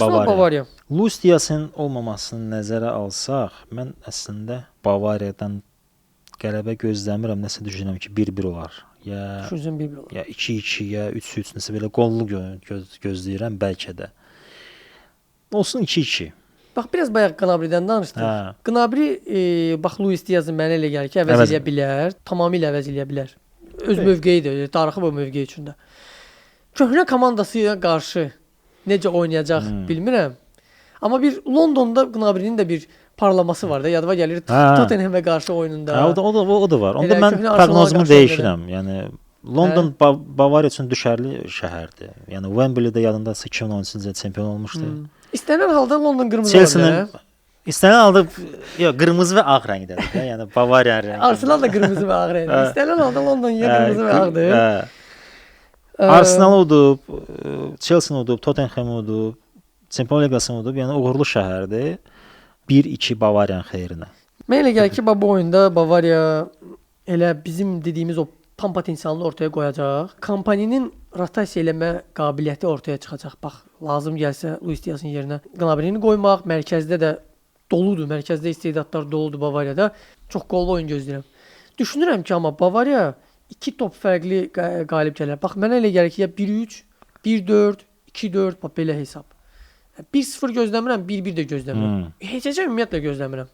Arsenal Bavariya. Luis Diaz'ın olmamasını nəzərə alsaq, mən əslində Bavariyadan qələbə gözləmirəm. Nəsə düşünürəm ki, 1-1 olar. Ya Düşünürəm 1-1 olar. Ya 2-2, ya 3-3, nəsə belə qollu gözləyirəm bəlkə də. Olsun 2-2. Bax biraz bayaq Gnabry-dən danışdıq. Hə. Gnabry bax Luis Diazı mənə elə gəlir ki, əvəz eləyə bilər, tamamilə əvəz eləyə bilər. Öz mövqeyidir, darıxıb o mövqeyi üçün də. Köhnə komandası ilə qarşı necə oynayacaq bilmirəm. Amma bir Londonda Gnabry-nin də bir parlaması var da, yadıma gəlir Tottenhamə qarşı oyununda. Hə, o da var. Onda Elə mən köhnə Arsenala proqnozumu qarşı dəyişirəm. Yəni London Bavariya üçün düşərli şəhərdir. Yəni Wembley-də yadındadırsa 2013-cü ildə çempion olmuşdu. İstənilən halda London qırmızı ola bilər. Chelsea-nin istənilən halda yox, qırmızı və ağ rəngdədir də. Yəni Bavariya rəngi. Arsenal da qırmızı və ağ rəngdir. İstənilən halda London ya qırmızı və ağdır. Hə. Arsenal udub, Chelsea udub, Tottenham udub, Çempion Liqasını udub. Yəni uğurlu şəhərdir. 1-2 Bavariyanın xeyrinə. Mənə elə gəlir ki, bax bu oyunda Bavariya elə bizim dediyimiz o tam potensialını ortaya qoyacaq. Kompaninin rotasiya eləmə qabiliyyəti ortaya çıxacaq. Bax, lazım gəlsə Luis Diazın yerinə Gnabry-ni qoymaq, mərkəzdə də doludur, mərkəzdə istedadlar doludur Bavariyada. Çox qollu oyun gözləyirəm. Düşünürəm ki, amma Bavariya 2 top fərqli qalib gələr. Bax, mənə elə gəlir ki, ya 1-3, 1-4, 2-4, bax belə hesab. 1-0 gözləmirəm, 1-1 də gözləmirəm. Heç ümumiyyətlə gözləmirəm.